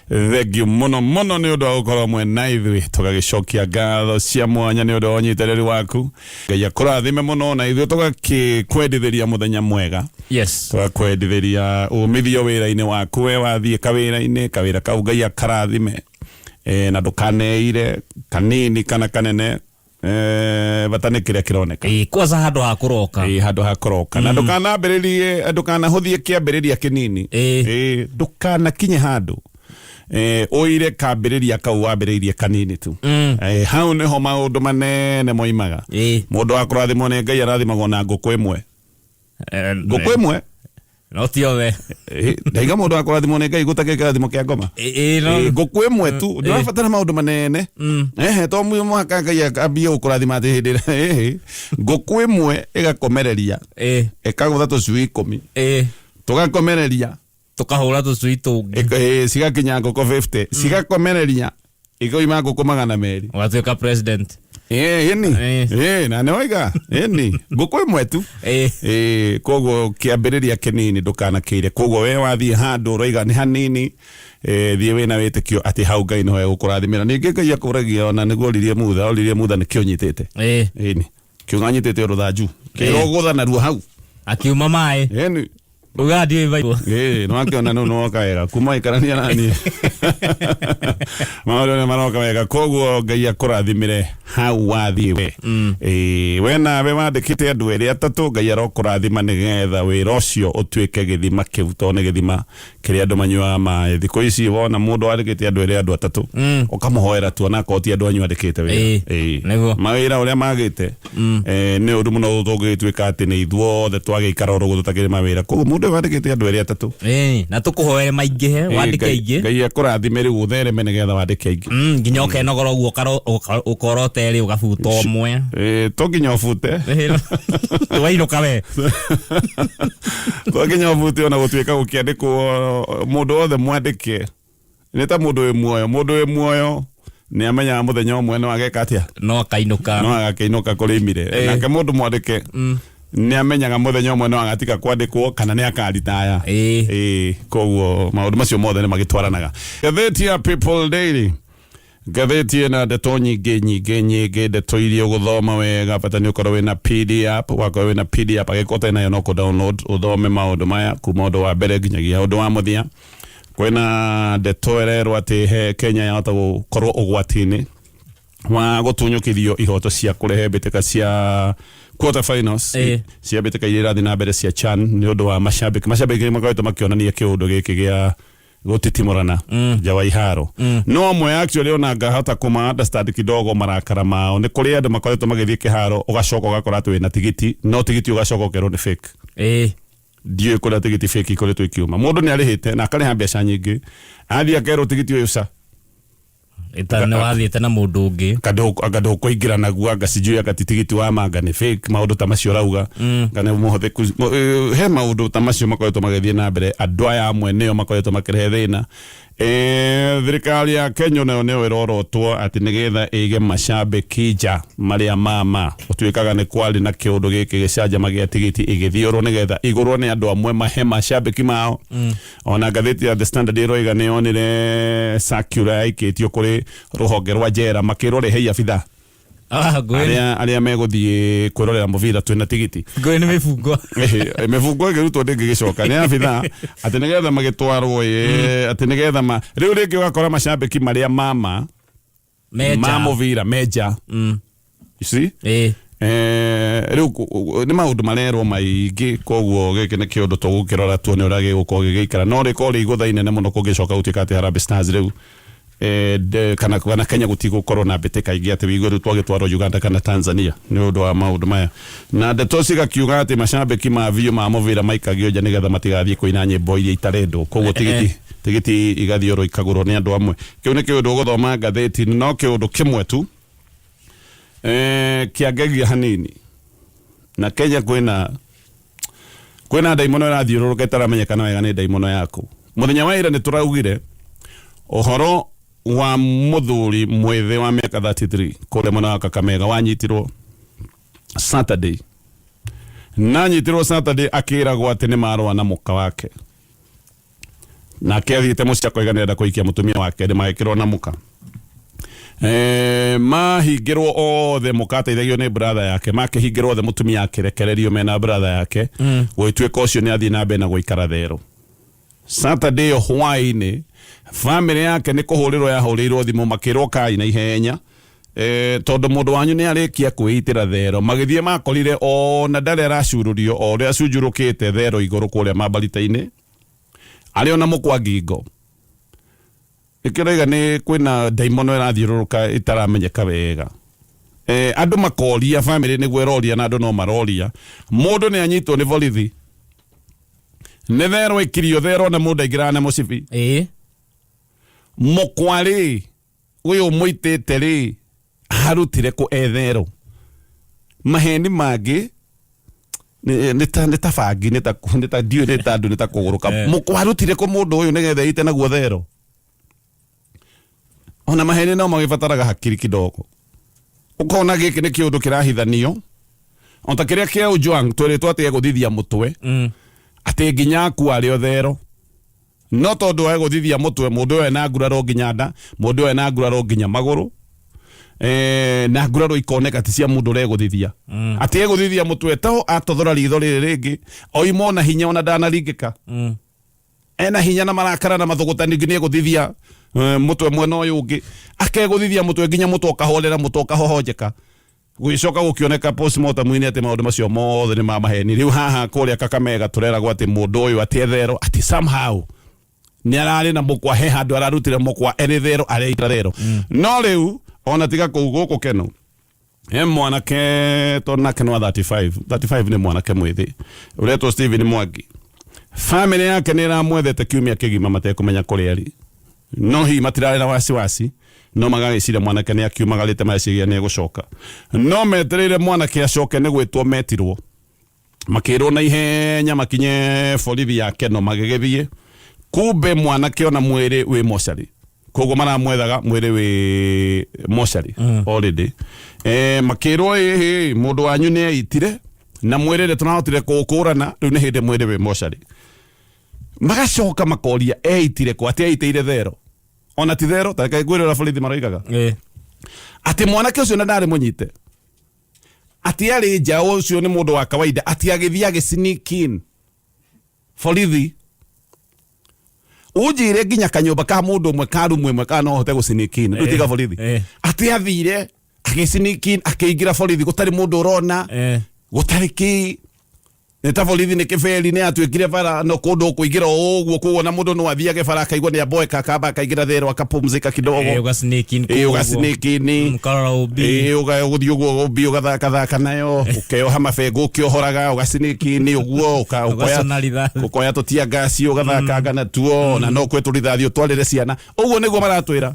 Thengiũ mũno mũno nĩ ũndũ wa gũkorwo mwena ithuĩ, tũgagĩcokia ngatho cia mwanya nĩ ũndũ wa ũnyitanĩri waku. Ngai akũrathime mũno, na ithuĩ tũgakĩkwendithĩria mũthenya mwega. Tũgakwendithĩria umithio wĩra-inĩ waku, we wathiĩ kawĩra-inĩ, kawĩra kau Ngai akarathime, na ndũkaneire kanini kana kanene, bata nĩ kĩrĩa kĩroneka. Ĩĩ, kwanza handũ ha kũroka. Ĩĩ, handũ ha kũroka. Na ndũkanambĩrĩrie, ndũkanahũthie kĩambĩrĩria kĩnini. Ĩĩ, ndũkanakinye handũ ũire kambĩrĩria kau wambĩrĩirie kanini tu. Hau nĩho maũndũ manene moimaga. Mũndũ wa kũrathimwo nĩ Ngai arathimagwo na ngũkũ ĩmwe. Ngũkũ ĩmwe. No ti othe. Ndaiga mũndũ wa kũrathimwo nĩ Ngai gũtakĩrĩ kĩrathimo kĩa ngoma. No. Ngũkũ ĩmwe tu, ndũrabatara maũndũ manene. Ehe, to mũhaka Ngai ambie gũkũrathima atĩ hĩndĩ ĩrĩa, ehe. Ngũkũ ĩmwe ĩgakomereria, ĩkagũtha tũcui 10. Tũgakomereria. Tũkahũra tũcui tũngĩ. Cigakinya ngũkũ 50. Cigakomereria, ikoima ngũkũ 200. Ũgatuĩka president. Ĩni. Na nĩ waiga ĩni ngũkũ ĩmwe tu. Koguo kĩambĩrĩria kĩnini ndũkanakĩire. Koguo we wathiĩ handũ ũroiga nĩ hanini, thiĩ wĩna wĩtĩkio atĩ hau Ngai nĩho egũkũrathimĩra. Ningĩ Ngai akũragia ona nĩguo oririe Mutha, oririe Mutha nĩkĩ ũnyitĩte. Ĩni kiuga nyitĩte rũthanju kĩrogũtha naruo hau. Akiuma maĩ. Ĩni. Uga ndiũĩ Bible. Ĩĩ, nĩwakĩona rĩu nĩwoka wega kuma waikarania na niĩ, maũndũ nĩ maroka wega. Koguo Ngai akũrathimĩre hau wathiĩ we. Ĩĩ, we nawe wandĩkĩte andũ erĩ atatũ, Ngai arokũrathima nĩgetha wĩra ũcio ũtuĩke gĩthima kĩu, tondũ nĩ gĩthima kĩrĩa andũ manyuaga maĩ thikũ ici. Wona mũndũ wandĩkĩte andũ erĩ, andũ atatũ, ũkamũhoera tu onakorwo ti andũ anyu andĩkĩte wĩra. Ĩĩ, nĩguo. Mawĩra ũrĩa magĩte, nĩ ũru mũno tũngĩgĩtuĩka atĩ nĩ ithuothe twagĩikara oro ũguo tũtakĩrĩ mawĩra. Koguo mũndũ ũyũ wandĩkĩte andũ erĩ atatũ, Ĩĩ, na tũkũhoere maingĩhe, wandĩke aingĩ. Ngai akũrathime rĩu ũthereme nĩgetha wandĩke aingĩ. Nginya ũkenogora ũguo ũkorota erĩ ũgabuta ũmwe. To nginya ũbute. Wainũka we. To nginya ũbute, ona gũtuĩka gũkĩandĩkwo mũndũ wothe mwandĩke nĩ ta mũndũ wĩ muoyo. Mũndũ wĩ muoyo nĩ amenyaga mũthenya ũmwe no ageka atĩa? No akainũka. No agakĩinũka kũrĩ imire. Nake mũndũ mwandĩke nĩ amenyaga mũthenya ũmwe no agatiga kwandĩkwo kana nĩ akaritaya. Ĩĩ, koguo maũndũ macio mothe nĩ magĩtwaranaga. Ngathĩti ya People Daily, ngathĩti ĩna ndeto nyingĩ nyingĩ nyingĩ, ndeto iria ũgũthoma wega, bata nĩ ũkorwo wĩna PD app. Wakorwo wĩna PD app, angĩkorwo ũtarĩ nayo no kũ download ũthome maũndũ maya kuma ũndũ wa mbere nginyagia ũndũ wa mũthia. Kwĩna ndeto ĩrerwo atĩ he Kenya yahota gũkorwo ũgwati-inĩ wa gũtunyũkithio ihoto cia kũrehe mbĩtĩka cia quarter finals cia mbĩtĩka iria irathiĩ na mbere cia CHAN nĩ ũndũ wa macambĩki. Macambĩki nĩ makoretwo makĩonania kĩũndũ gĩkĩ gĩa gũtitimũrana nja wa iharo. No amwe actually ona ngahota kũma understand kidogo marakara mao. Nĩ kũrĩ andũ makoretwo magĩthiĩ kĩharo, ũgacoka ũgakora atĩ wĩna tigiti, no tigiti ũgacoka ũkerwo nĩ fake. Ndiũĩ kũrĩa tigiti fake ikoretwo ikiuma. Mũndũ nĩ arĩhĩte na akarĩha mbeca nyingĩ, athiĩ akerwo tigiti ũyũ ca. Ĩta nĩ wathiĩte na mũndũ ũngĩ. Anga ndũkũingĩra naguo, anga sijui anga ti tigiti wa ma, anga nĩ fake, maũndũ ta macio ũrauga. Anga nĩ mũhũthĩku. He maũndũ ta macio makoretwo magĩthiĩ na mbere. Andũ aya amwe nĩo makoretwo makĩrehe thĩna. Thirikari ya Kenya onayo nĩyo ĩrorotwo atĩ nĩgetha ĩige macambĩki nja marĩa ma ma. Gũtuĩkaga nĩ kwarĩ na kĩũndũ gĩkĩ gĩcanjama gĩa tigiti ĩgĩthiũrwo nĩgetha igũrwo nĩ andũ amwe mahe macambĩki mao. Ona ngathĩti ya The Standard ĩroiga nĩ yonire circular yaikĩtio kũrĩ rũhonge rwa njera makĩrwo rehei abithaa Ah, ngũĩ arĩa megũthiĩ kwĩrorera mũbira twĩna tigiti. Ngũĩ nĩ mĩbungo. Mĩbungo ĩngĩrutwo ndĩngĩgĩcoka nĩ abithaa atĩ nĩgetha magĩtwarwo ĩ, atĩ nĩgetha ma rĩu rĩngĩ ũgakora macambĩki marĩa mama Menja. ma mũbira menja. You see? Rĩu nĩ maũndũ marerwo maingĩ, koguo gĩkĩ nĩ kĩũndũ tũgũkĩrora tuone ũrĩa gĩgũkorwo gĩgĩikara, no rĩkorwo rĩ igũtha inene mũno kũngĩcoka gũtuĩka atĩ Harambee Stars rĩu kana Kenya gũtigũkorwo na mbĩtĩka ingĩ atĩ wĩigue rĩu twagĩtwarwo Uganda kana Tanzania nĩ ũndũ wa maũndũ maya. Na ndeto cigakiuga atĩ macambĩki ma biũ ma mũbira maikagio nja nĩgetha matigathiĩ kũina nyĩmbo iria itarendwo, koguo tigiti igathiũrwo ikagũrwo nĩ andũ amwe. Kĩu nĩ kĩũndũ ũgũthoma ngathĩti-inĩ, no kĩũndũ kĩmwe tu kĩangegia hanini na Kenya kwĩna ndaimono ĩrathiũrũrũka ĩtaramenyekana wega nĩ ndaimono yaku. Mũthenya wa ira nĩ tũraugire ũhoro wa mũthuri mwĩthĩ wa mĩaka 33 kũrĩa mwena wa Kakamega wanyitirwo Saturday, na anyitirwo Saturday akĩragwo atĩ nĩ marũa na mũka wake. Nake athiĩte mũciĩ akoiga nĩarenda kũhikia mũtumia wake nĩ magĩkĩrwo na mũka. Mahingĩrwo othe mũka ateithagio nĩ brother yake, makĩhingĩrwo othe mũtumia akĩrekererio mena brother yake, gũgĩtuĩka ũcio nĩ athiĩ na mbere na gũikara therũ. Saturday ĩyo hwaĩ-inĩ bamĩrĩ yake nĩ kũhũrĩrwo yahũrĩirwo thimũ makĩrwo kai na ihenya tondũ mũndũ wanyu nĩ arĩkia kwĩitĩra thero. Magĩthiĩ makorire ona ndarĩ aracurũrio o ũrĩa acunjurũkĩte thero igũrũ kũrĩa mambarita-inĩ arĩ ona mũkwa ngingo. Nĩkĩo ndaiga nĩ kwĩna ndaimono ĩrathiũrũrũka ĩtaramenyeka wega. Andũ makoria, bamĩrĩ nĩguo ĩroria na andũ no maroria, mũndũ nĩ anyitwo nĩ borithi nĩ therũ ĩkirio therũ na mũndũ aingĩraga na mũcibi. Mũkwa rĩ ũyũ mũitĩte rĩ arutire kũ e therũ? Maheni mangĩ nĩ ta bangi, nĩ ta nĩ ta ndiũĩ nĩ ta andũ nĩ ta kũgũrũka. Mũkwa arutire kũ mũndũ ũyũ nĩgetha ite naguo therũ? Ona maheni no magĩbataraga hakiri kidogo. Ũkona gĩkĩ nĩ kĩũndũ kĩrahithanio ota kĩrĩa kĩa Ojwang twĩrĩtwo atĩ egũthithia mũtwe, atĩ nginya akua arĩ o thero, no tondũ egũthithia mũtwe mũndũ ũyũ ena nguraro nginya nda, mũndũ ũyũ ena nguraro nginya magũrũ, na nguraro ikoneka ti cia mũndũ ũregũthithia, atĩ egũthithia mũtwe to atothora ritho rĩrĩ rĩngĩ oima ona hinya ona ndanaringĩka, ena hinya na marakara na mathũgũta ningĩ nĩ egũthithia mũtwe mwena ũyũ ũngĩ, akegũthithia mũtwe nginya mũtwe ũkahorera, mũtwe ũkahohonjeka. Gũgĩcoka gũkĩoneka postmortem-inĩ atĩ maũndũ macio mothe nĩ ma maheni. Rĩu haha kũrĩa Kakamega tũreragwo atĩ mũndũ ũyũ atĩ etherũ atĩ somehow nĩ ararĩ na mũkwa, he handũ ararutire mũkwa erĩ therũ areita therũ. No rĩu ona tiga kũu gũkũ Keno he mwanake tondũ nake nĩ wa 35, 35 nĩ mwanake mwĩthĩ ũretwo Stephen Mwangi. Famĩlĩ yake nĩ ĩramwethete kiumia kĩgima matekũmenya kũrĩa arĩ, no hihi matirarĩ na wasiwasi, no magagĩciria mwanake nĩ akiumagarĩte mageciria nĩ egũcoka, no metereire mwanake acoke nĩ gwĩtwo metirwo makĩrwo na ihenya makinye borithi ya Keno. Magĩgĩthiĩ kumbe mwanake ona mwĩrĩ wĩ mocarĩ, koguo maramwethaga mwĩrĩ wĩ mocarĩ already. Makĩrwo ĩhĩ mũndũ wanyu nĩ eitire na mwĩrĩ rĩ tũrahotire kũũkũrana, rĩu nĩ hĩndĩ mwĩrĩ wĩ mocarĩ. Magacoka makoria eitire kũ, atĩ eitĩire thero, ona ti thero ta reke ngwĩre ũrĩa borithi maroigaga, atĩ mwanake ũcio na ndarĩ mũnyite, atĩ arĩ nja, ũcio nĩ mũndũ wa kawaida, atĩ agĩthiĩ agĩ sneak in borithi. Ũnjĩre nginya kanyũmba ka mũndũ ũmwe ka rumu ĩmwe kana no ũhote gũ sneak in, rĩu tiga borithi. Atĩ athire agĩ sneak in akĩingĩra borithi gũtarĩ mũndũ ũrona, gũtarĩ kĩ nĩ ta borithi nĩ kĩberi nĩ atuĩkire bara no kũndũ ũkũingĩra o ũguo, koguo na mũndũ no athiage bara akaigua nĩ aboeka akamba akaingĩra thero akapumzika kidogo. Ũga sneak in kũu ũga ũguo. sneak in. Ũkarora ũmbi. Ũgũthiĩ ũguo ũmbi ũgathakathaka nayo ũkeoha mabengo ũkĩohoraga ũga sneak in ũguo Ũgacũna rithathi. Ũkoya tũtia ngasi ũgathakanga natuo na no kwĩ tũrithathi ũtwarĩre ciana. Ũguo nĩguo maratwĩra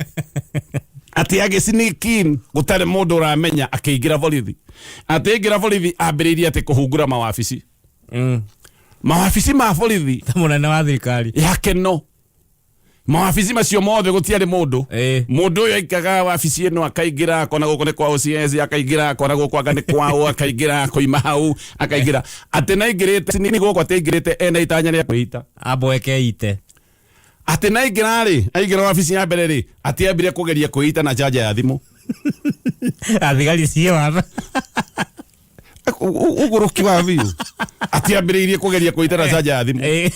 atĩ agĩ sneak in gũtarĩ mũndũ ũramenya akĩingĩra borithi, atĩ aingĩra borithi ambĩrĩirie atĩ kũhungura mawabici, mawabici ma borithi Ta mũnene wa thirikari. Ya Keno, mawabici macio mothe gũtiarĩ mũndũ. Mũndũ ũyũ aikaga wabici ĩno akaingĩra akona gũkũ nĩ kwa OCS, akaingĩra akona gũkũ anga nĩ kwao, akaingĩra akoima hau akaingĩra atĩ naingĩrĩte nĩ gũkũ atĩ aingĩrĩte ena itanya rĩa kwĩita. Amboeke ite. Atĩ naingĩra rĩ, aingĩra wabici ya mbere rĩ, atĩ ambire kũgeria kwĩita na chanja ya thimũ. Athigari ciĩ watho. Ũgũrũki wa biũ, atĩ ambĩrĩirie kũgeria kwĩita na chanja ya thimũ,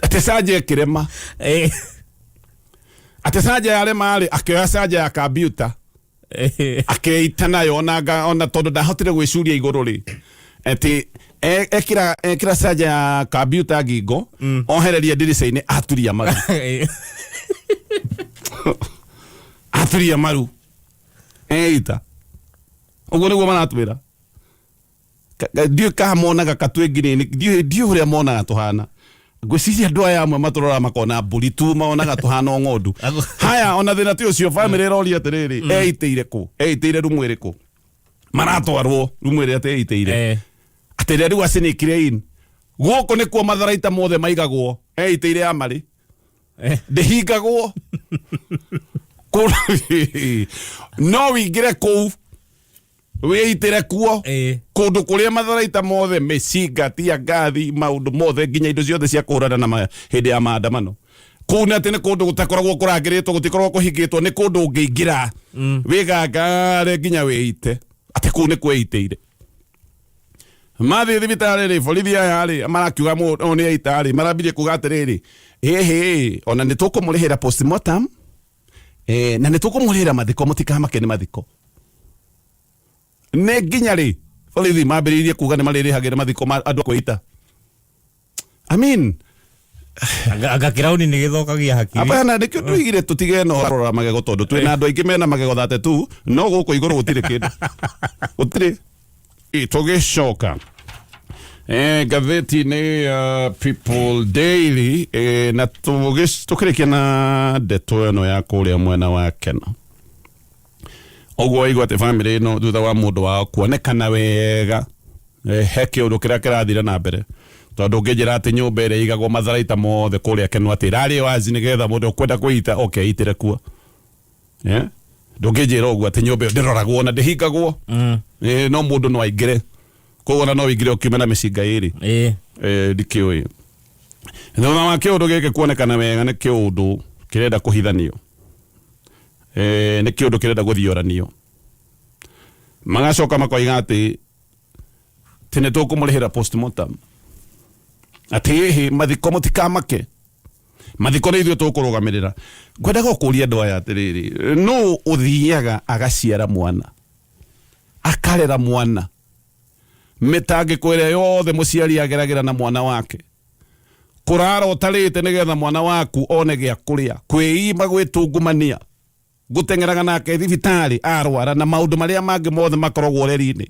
atĩ canja ĩkĩrema. Atĩ canja yarema rĩ, akĩoya canja ya kambiuta akeita nayo ona tondũ ndahotire gwĩcuria igũrũ rĩ, atĩ ekĩra canja ya kambiuta ngingo ohereria ndirica-inĩ aturia maru. Aturia maru eita. Ũguo nĩguo maratwĩra. Ndiũĩ kana monaga katwĩ ngirini, ndiũĩ ũrĩa monaga tũhana. Ngwĩciria andũ aya amwe matũrora makona mbũri tu, monaga tũhana o ng'ondu. Haya, ona thĩna ti ũcio, bamĩrĩ ĩroria atĩrĩrĩ, eitĩire kũ, eitĩire rumu ĩrĩkũ, maratwarwo rumu ĩrĩa atĩ eitĩire, atĩ ĩrĩa rĩu acinikire in gũkũ nĩkuo matharaita mothe maigagwo, eitĩire ya marĩ ndĩhingagwo. No wingĩre kũu. Wĩitĩre kuo. Kũndũ kũrĩa matharaita mothe, mĩcinga, tia ngathi, maũndũ mothe, nginya indo ciothe cia kũhũrana na hĩndĩ ya maandamano. Kũu nĩ atĩ nĩ kũndũ gũtakoragwo kũrangĩrĩtwo, gũtikoragwo kũhingĩtwo, nĩ kũndũ ũngĩingĩra wĩgangare nginya wĩite atĩ kũu nĩ kwĩitĩire. Mathiĩ thibitarĩ rĩ, borithi aya rĩ marakiuga ũyũ nĩ aita rĩ, marambirie kuga atĩrĩrĩ, ĩhĩ, ona nĩ tũkũmũrĩhĩra postmortem, na nĩ tũkũmũrĩhĩra mathiko, mũtikamake nĩ mathiko. Nĩ nginya rĩ borithi mambĩrĩirie kuga nĩ marĩrĩhagĩra mathiko ma andũ a kwĩita? I mean, Anga kĩrauni nĩ gĩthũkagia hakiri. Hapana, nĩkĩo tuigire tũtige no rora magego, tondũ twĩna andũ aingĩ mena magego 32, no gũkũ igũrũ gũtirĩ kĩndũ, gũtirĩ. Tũgĩcoka ngathĩti-inĩ ya People Daily, na tũkĩrĩkia na ndeto ĩno ya kũrĩa mwena wa Kena. Ũguo waigua atĩ bamĩrĩ ĩno thutha wa mũndũ wao kuonekana wega, he kĩũndũ kĩrĩa kĩrathire na mbere, tondũ ũngĩnjĩra atĩ nyũmba ĩrĩa ĩigagwo matharaita mothe kũrĩa Kenwa atĩ ĩrarĩ wazi nĩgetha mũndũ ũkwenda kwĩita oke eitĩre kuo. Ndũngĩnjĩra ũguo atĩ nyũmba ĩyo ndĩroragwo na ndĩhingagwo. No mũndũ no aingĩre koguo, ona no ũingĩre ũkiume na mĩcinga ĩrĩ. Ndikĩũĩ thutha wa kĩũndũ gĩkĩ kuonekana wega nĩ kĩũndũ kĩrenda kũhithanio, nĩ kĩũndũ kĩrenda gũthioranio, magacoka makoiga atĩ tĩ nĩ tũkũmũrĩhĩra postmortem, atĩ ĩhĩ, mathiko mũtikamake, mathiko nĩ ithuĩ tũkũrũgamĩrĩra. Ngwendaga ũkũria andũ aya atĩrĩrĩ, nũ ũthiaga agaciara mwana, akarera mwana, mĩtangĩko ĩrĩa yothe mũciari ageragĩra na mwana wake, kũrara ũtarĩte nĩgetha mwana waku one gĩa kũrĩa, kwĩima, gwĩtungumania, gũteng'eraga nake thibitarĩ arwara, na maũndũ marĩa mangĩ mothe makoragwo ũreri-inĩ,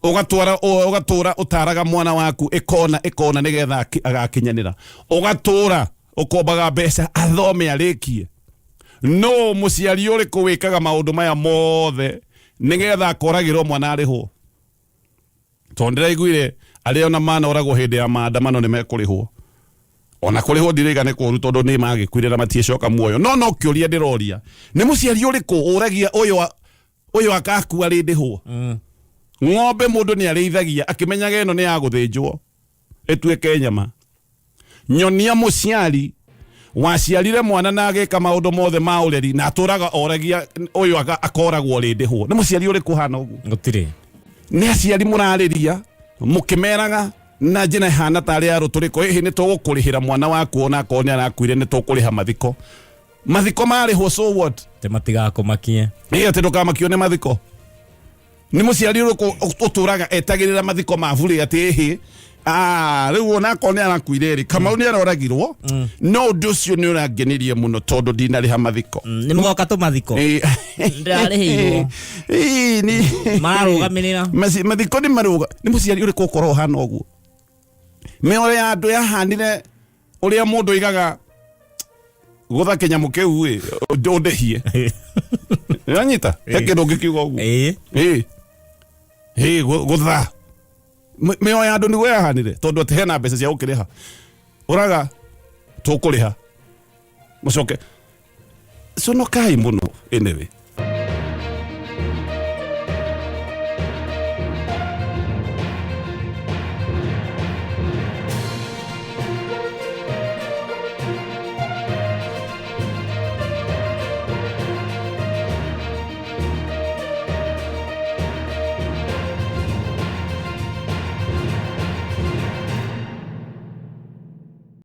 ũgatwara ũgatũra ũtaraga mwana waku ĩkona ĩkona nĩgetha agakinyanĩra, ũgatũra ũkombaga mbeca athome arĩkie? No mũciari ũrĩkũ wĩkaga maũndũ maya mothe nĩgetha akoragĩrwo mwana arĩhwo? Tondũ ndĩraiguire arĩa ona manoragwo hĩndĩ ya maandamano nĩ mekũrĩhwo. Ona kũrĩhwo ndiraiga nĩ kũru, tondũ nĩ magĩkuire na matiĩcoka muoyo, no kĩũria ndĩroria, nĩ mũciari ũrĩkũ ũragia ũyũ ũyũ akakua rĩ ndĩhwo? Ng'ombe mũndũ nĩ arĩithagia akĩmenyaga ĩno nĩ ya gũthĩnjwo ĩtuĩke nyama. Nyonia mũciari waciarire mwana na agĩka maũndũ mothe ma ũreri na atũraga oragia ũyũ akoragwo rĩ ndĩhwo. Nĩ mũciari ũrĩkũ hana ũguo? Gũtirĩ. Nĩ aciari mũrarĩria mũkĩmeraga na njĩra ĩhana tarĩ ya rũtũrĩko, ĩhĩ, nĩ tũgũkũrĩhĩra mwana waku ona akorwo nĩ arakuire, nĩ tũkũrĩha mathiko. Mathiko marĩhwo, so what? Atĩ matigakũmakie. Ĩ, atĩ ndũkamakio nĩ mathiko. Nĩ mũciari ũrĩkũ ũtũraga etagĩrĩra mathiko ma burĩ atĩ ĩhĩ, rĩu onakorwo nĩ arakuire rĩ, Kamau nĩ aroragirwo, no ũndũ ũcio nĩ ũrangenirie mũno tondũ ndinarĩha mathiko. Nĩ mũgoka tũmathiko. Ndĩrarĩhĩirwo. Mararũgamĩrĩra. Mathiko nĩ marũga. Nĩ mũciari ũrĩkũ ũkorwo ũhana ũguo? Mĩoyo ya andũ yahanire ũrĩa mũndũ aigaga gũtha kĩnyamũ kĩu ĩ ũndĩhie. Nĩwanyita he kĩndũ ũngĩkiuga ũguo? Ĩĩ. Ĩ gũtha mĩoyo ya andũ nĩguo yahanire, tondũ atĩ hena mbeca cia gũkĩrĩha, ũraga tũkũrĩha mũcoke conokai mũno. Anyway,